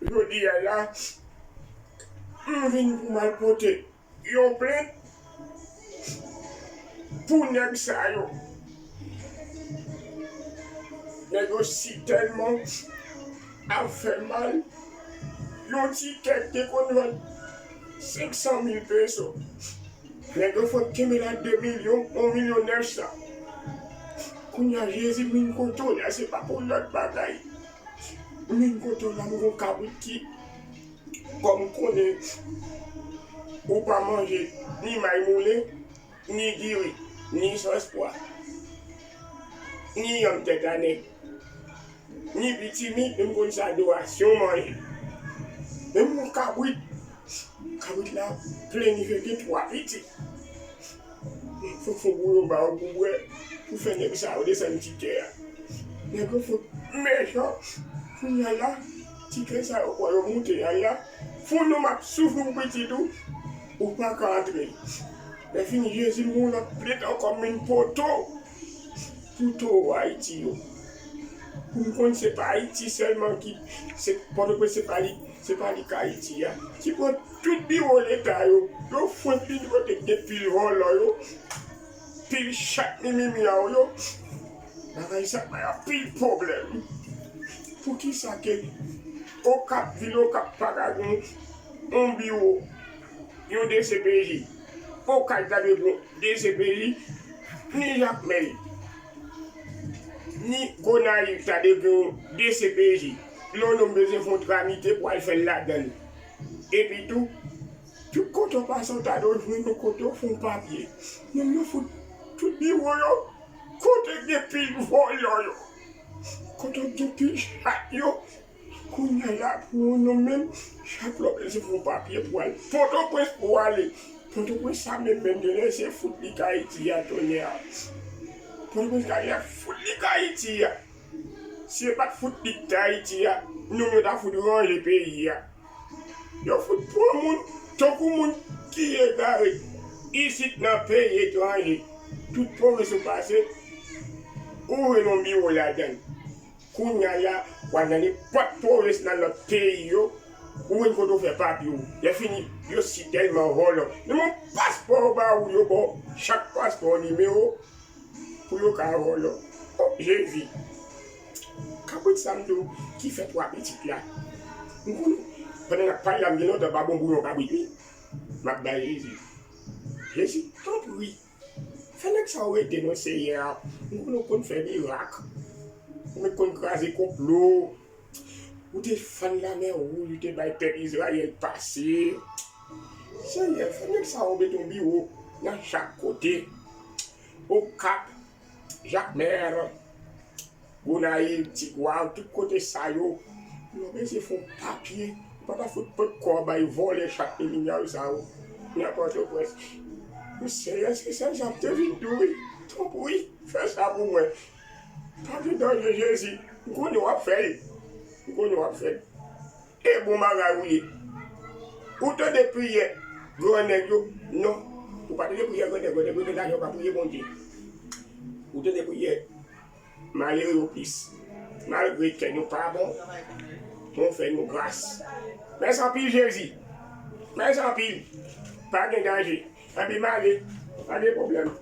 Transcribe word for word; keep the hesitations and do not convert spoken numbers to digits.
Jodi a la, m vin pou m al pote yon plent pou nèg sa yo. Nèg yo si tèlman ap fè mal, yon ti kèk te konn vann senk san mil peso. Nèg yo fòk kenbe la de milyon, yon milyon nèf san. Kounye a, Jezi, m vin kote w la, se pa pou lòt bagay. M vin kote w la, m gon kabrit ki, kòm m konnen ou pa manje ni may moulen, ni diri, ni sòs pwa, ni yanm tèt a nèg, ni pitimi, men m konn sa dorasyon manje. Men m gon kabrit, kabrit la plen, li fè gen twa pitit. Fòk fè bouyon ba yo pou bwè, pou fè nèg sa yo desann ti kè a. Nèg yo fòk mechan. Kounye a la, ti kè sa yo pran yo moute a la. Fon nou m ap soufri pou pitit ou, ou pa ka antre. Lè fini, Jezi, m gon lòt plent ankò, m vin pote w. Pou towo Ayiti yo. Pou m konn se pa Ayiti sèlman ki, se Pòtoprens, se pa li, se pa li k Ayiti a. Ki pran tout biwo leta yo. Yo fwenk vin kote gen pil vòlò yo, pil chat mimimi a yo. Bagay sa bay anpil pwoblèm. Poukisa ke Okap, vil Okap pa ka gen yon biwo, yon D C P J? Okap ta dwe gen yon D C P J, ni Jakmèl, ni Gonayiv ta dwe gen yon D C P J. Lè yon nonm bezwen fè yon tramite pou al fè l ladan l. Epi tou, tout kote w pase, w ta dwe jwenn yon kote w fè yon papye. Nonm yo fout tout biwo yo kote gen pil vòlò yo, kote gen pil chat yo. Kounye a la, pou yon nonm menm, chak lè w bezwen fè yon papye pou al Pòtoprens pou w ale. Pòtoprens sa menm, menm, genlè se fout li k Ayiti a, tonnè a. Pòtoprens genlè fout li k Ayiti a. Si yo pa t fout li k Ayiti a, nonm yo ta fout ranje peyi a. Yo fout pran moun tankou moun ki egare isit nan peyi etranje. Tout pwovens ou pase, ou jwenn yon biwo ladan l. Kounye a la, w al nan nenpòt pwovens nan lòt peyi yo, ou jwenn kote w fè papye w. Lè fini, yo si tèlman vòlò. Menm yon paspò yo ba ou, yo ba w chak paspò nimewo pou yo ka vòlò. O Jezi! Kabrit sa m di w ki fè twa pitit la. M konnen, pandan n ap pale la, m gen lontan pa bon bouyon kabrit, wi. M ap bay Jezi. Jezi, tanpri. Fè nèg sa yo rete non, Seyè. M konnen w konn fè mirak. Ou menm konn kraze konplo. Ou te fann Lamè Wouj, ou te bay pèp Izrayèl pase. Seyè, fè nèg sa yo mete yon biwo nan chak kote. Okap, Jakmèl, Gonayiv, Tigwav, tout kote sa yo. Yo bezwen fè yon papye. Ou pa ta fout pot kò bay vòlè chat milyenyal sa yo nan Pòtoprens. Seyè, se sèl sa m te vin di w, wi. Tanpri, fè sa pou mwen. Pa gen danje, Jezi. M konnen w ap fè l. M konnen w ap fè l. E bon bagay ou ye. Ou tande priyè grannèg yo? Non. Ou pa tande priyè grannèg, grannèg yo gen lajan, yo pa priye Bondye. Ou tande priyè malere yo plis. Malgre kè nou pa bon, men w fè nou gras. Mèsi anpil, Jezi. Mèsi anpil. Pa gen danje. Anpi m ale. Pa gen pwoblèm.